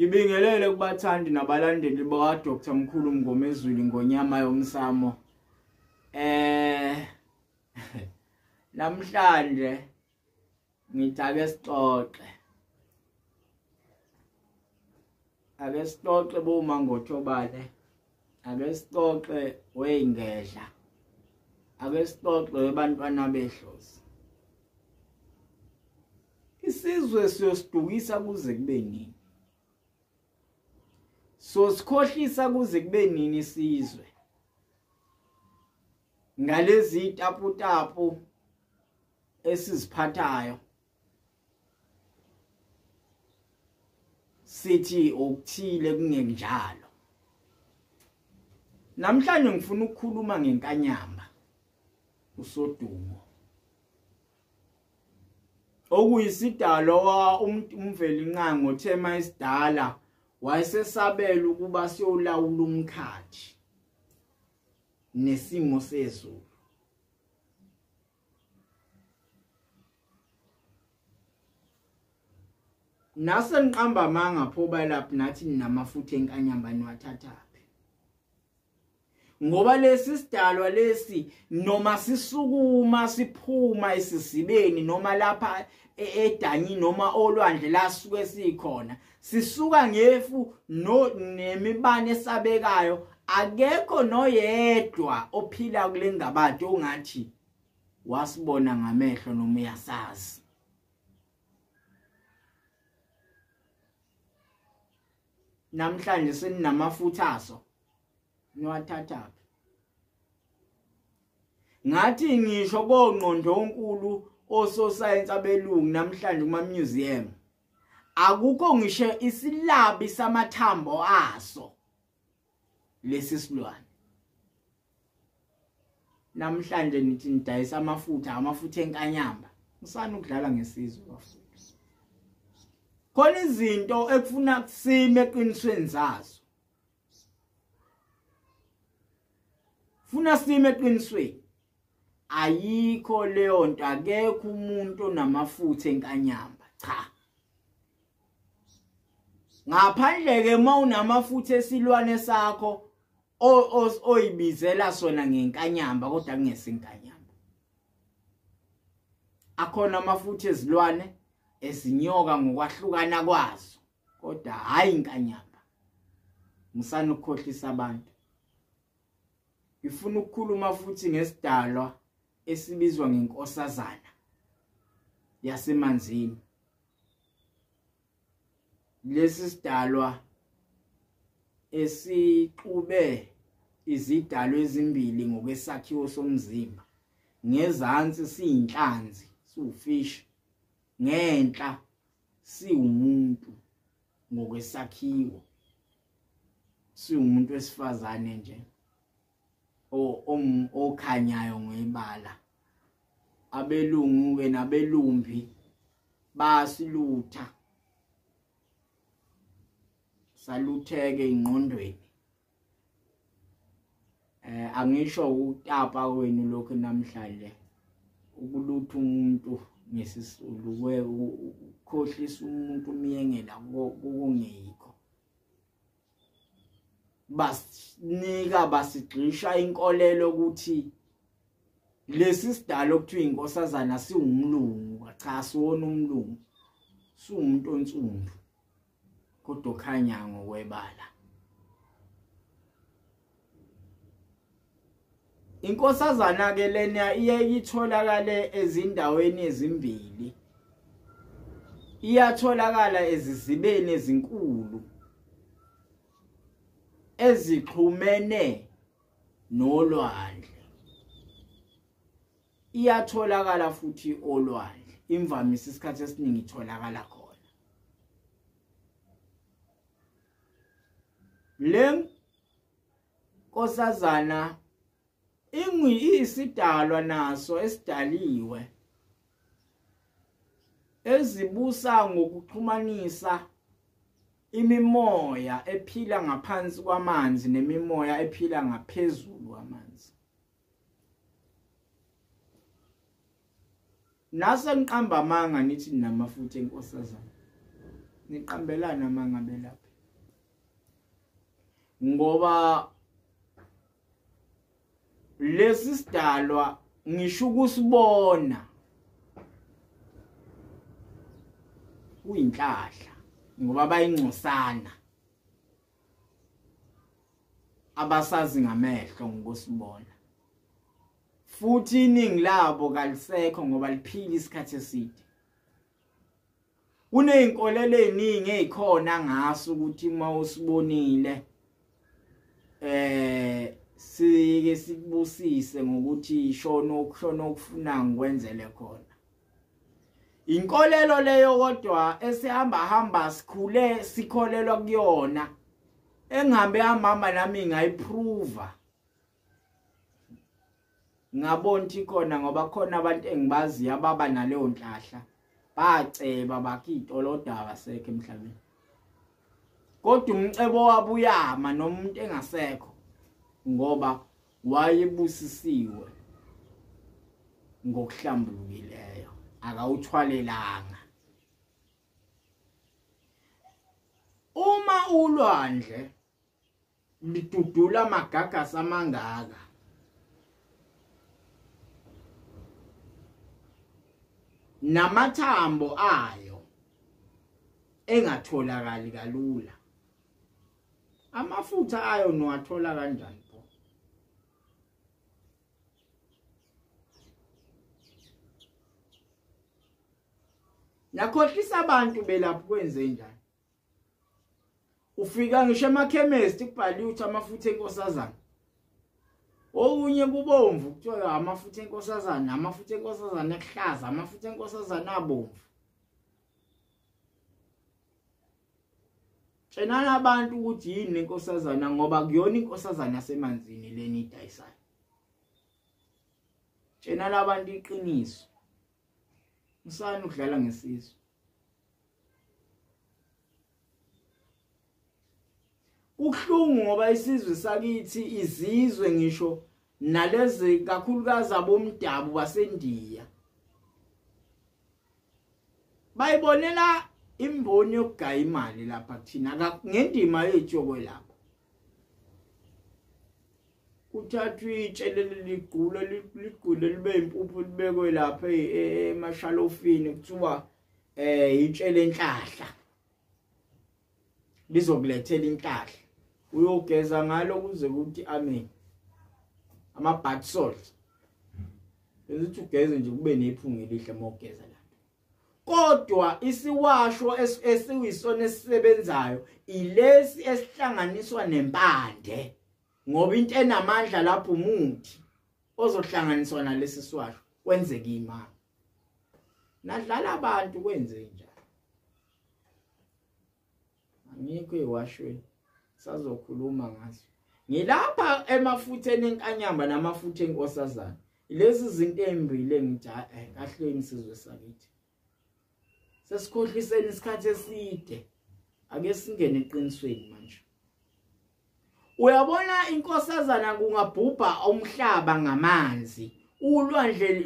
Ngibingelele kubathandi nabalandeli baka Dr Mkhulu Mngomezulu ngonyama yomsamo. Namhlanje ngithi ake sixoxe. Ake sixoxe boma ngothobane. Ake sixoxe weyingedla. Ake sixoxe webantwana behlosi. Isizwe siyosidukisa kuze kube nini? Sosikhohlisa kuze kube nini isizwe? Ngalezi taputapu esiziphathayo sithi okuthile kungenjalo. Namhlanje ngifuna ukukhuluma ngenkanyamba uSodumo, okuyisidalwa uMvelinqangi othema isidala wayesesabela ukuba siyolawula umkhathi nesimo sezulu. Nase niqamba amanga pho balaphi nathi ninamafutha enkanyamba niwathathaphi? Ngoba lesi sidalwa lesi noma sisukuma siphuma esizibeni noma lapha edanyi noma olwandle la suke sikhona, sisuka ngefu no nemibane esabekayo, akekho noyedwa ophila kule ngabade ongathi wasibona ngamehlo noma uyasazi. Namhlanje seninamafutha aso, niwathathaphi? Ngathi ngisho kongqondo onkulu ososayensi abelungu namhlanje kuma museum akukho ngisho isilabi samathambo aso lesi silwane. Namhlanje nithi nidayisa amafutha enkanyamba, usana ukudlala ngesizwe bafowethu. Khona izinto ekufuna kusime eqinisweni zazo, funa sime eqinisweni. Ayikho leyo nto, akekho umuntu onamafutha enkanyamba, cha. Ngaphandle ke uma unamafutha esilwane sakho oyibizela sona ngenkanyamba, kodwa kungesinkanyamba. Akhona amafutha ezilwane ezinyoka ngokwahlukana kwazo, kodwa hayi inkanyamba. Musana ukukhohlisa abantu. Ngifuna ukukhuluma futhi ngesidalwa esibizwa ngenkosazana yasemanzini. Lesi sidalwa esixube izidalwa ezimbili ngokwesakhiwo somzimba. Ngezansi siyinhlanzi, siwufish, ngenhla siwumuntu ngokwesakhiwo, siwumuntu wesifazane nje okhanyayo ngebala. Abelungu ke nabelumbi basilutha, salutheke ingqondweni. Angisho ukutapa kwenu lokhu namhlanje, ukulutha umuntu ngesisulu, ukukhohlisa umuntu umyengela kokungeyikho. Basinika basigxisha inkolelo ukuthi lesi sidalo okuthiwa inkosazana siwumlungu. Cha, siwona umlungu, siwumuntu onsundu kodwa okhanya ngokwebala. Inkosazana ke lena iye itholakale ezindaweni ezimbili. Iyatholakala ezizibeni ezinkulu ezixhumene nolwandle. Iyatholakala futhi olwandle, imvamisa isikhathi esiningi itholakala khona. Le nkosazana iyisidalwa naso esidaliwe ezibusa ngokuxhumanisa imimoya ephila ngaphansi kwamanzi nemimoya ephila ngaphezulu kwamanzi. Nase niqamba amanga nithi ninamafutha enkosazana, niqambelana amanga belapha. Ngoba lesi sidalwa ngisho ukusibona kuyinhlahla, ngoba bayingcosana abasazi ngamehlo ngokusibona, futhi iningi labo kalisekho ngoba liphila isikhathi eside. Kuneyinkolelo eziningi ezikhona ngaso ukuthi uma usibonile sike sikubusise ngokuthi shono okushona okufuna ngikwenzele khona. Inkolelo leyo kodwa esihamba hamba sikhule sikholelwa kuyona, engihambe hamba nami ngayiprova ngabona ukuthi khona, ngoba khona abantu engibaziyo ababa naleyo nhlahla baceba bakitolo abasekho emhlabeni, kodwa umcebo wabo uyama noma umuntu engasekho, ngoba wayebusisiwe ngokuhlambulukileyo, akawuthwalelanga. Uma ulwandle lidudula amagagasi amangaka, namathambo ayo engatholakali kalula, amafutha ayo niwathola kanjani pho? Nakhohlisa abantu belapha, kwenze njani? Ufika ngisho emakhemesti kubhaliwe ukuthi amafutha enkosazana, okunye kubomvu kuthiwa amafutha enkosazana, amafutha enkosazana ekuhlaza, amafutha enkosazana abomvu. Tshenana abantu ukuthi yini inkosazana, ngoba kuyona inkosazana yasemanzini leni idayisayo. Tshenana abantu iqiniso, musani ukudlala ngesizwe. Kubuhlungu ngoba isizwe sakithi, izizwe ngisho nalezi kakhulukazi abomdabu baseNdiya, bayibonela imboni yokugaya imali lapha kuthina ngendima yethu yokwelapha. Kuthathwa itshe ligqule ligqule libe impuphu libekwe lapha emashalofini, kuthiwa itshe lenhlahla, lizokulethela inhlahla, uyogeza ngalo kuze kuthi amen. Ama bath salt ukuthi ugeze nje kube nephunga elihle uma ugeza lapho. Kodwa isiwasho esiwisona esisebenzayo ilesi esihlanganiswa nempande, ngoba into enamandla lapho umuthi ozohlanganiswa nalesi siwasho kwenzeka imali. Nadlala abantu, kwenze njani? Angikho ewashweni, sazokhuluma ngaso. Ngilapha emafutheni enkanyamba namafutha enkosazana. Lezi zinto ezimbili engithi kahleni sizwe sakithi. Sesikhohliseni isikhathi eside, ake singene eqinisweni manje. Uyabona inkosazana kungabhubha umhlaba ngamanzi, ulwandle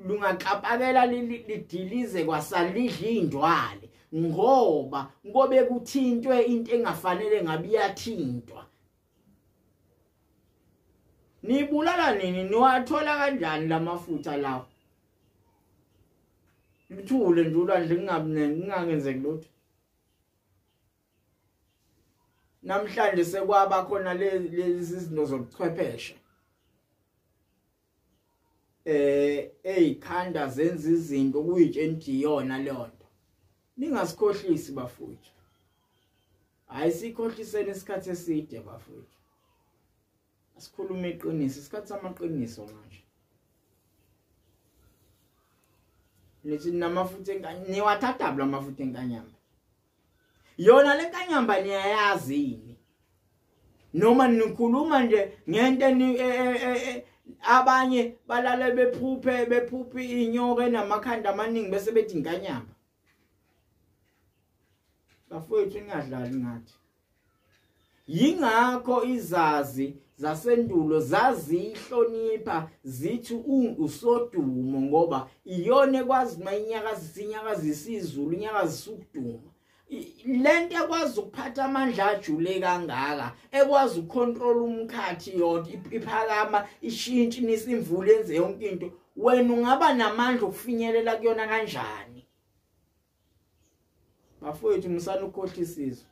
lungaxapakela lidilize kwasalidla indwale, ngoba ngobe kuthintwe into engafanele ngabe iyathintwa. Nibulala nini? Niwathola kanjani lamafutha lawo? Lithule nje ulwandle kungabi kungangenzeki lutho. Namhlanje sekwaba khona lezi izinto zobuchwepheshe eyikhanda zenza izinto kuyitsheni yona leyo nto. Ningasikhohlisi bafowethu, hayi sikhohliseni isikhathi eside bafowethu. Asikhulume iqiniso, isikhathi samaqiniso manje. Nithi namafutha enkanyamba, niwathatha la mafutha enkanyamba? Yona le nkanyamba niyayazi yini? Noma nikhuluma nje ngento abanye balale bephuphe inyoka enamakhanda amaningi bese bethi inkanyamba. Bafowethu ningadlali ngathi. Yingakho izazi zasendulo zazihlonipha zithi usodumo, ngoba iyona ekwazi uma inyakazisa inyakazisa izulu, inyakazisa ukuduma. Lento ekwazi ukuphatha amandla ajule kangaka, ekwazi ukucontrol umkhathi yonke, iphakama ishintshe isimvula yenze yonke into, wena ungaba namandla okufinyelela kuyona kanjani? Bafowethu, musana ukukhohlisizwa.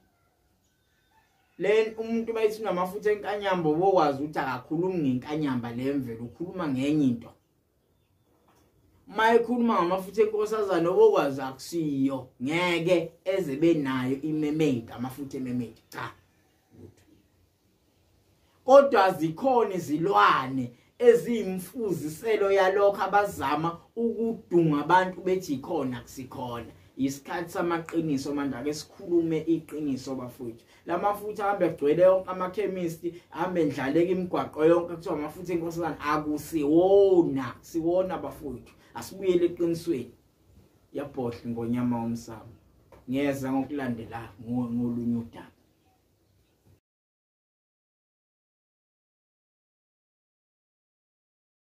Len umuntu bayithi unamafutha enkanyamba, bokwazi ukuthi akakhulumi ngenkanyamba lemvelo, ukhuluma ngenye into. Mayekhuluma ngamafutha enkosazana, obokwazi akusiyo, ngeke eze benayo imermaid, amafutha emermaid, cha. Kodwa zikhona izilwane eziyimfuziselo yalokho abazama ukudunga abantu bethi ikhona, kusikhona. Isikhathi samaqiniso manje, ake sikhulume iqiniso bafowethu. Lamafutha ahambe egcwele yonke amakhemisti, ahambe endlaleka imigwaqo yonke, kuthiwa amafutha enkosazana, akusiwona, siwona bafowethu. Asibuyele eqinisweni. Yabhodla ingonyama womsamo. Ngiyeza ngokulandela ngolunye udaba.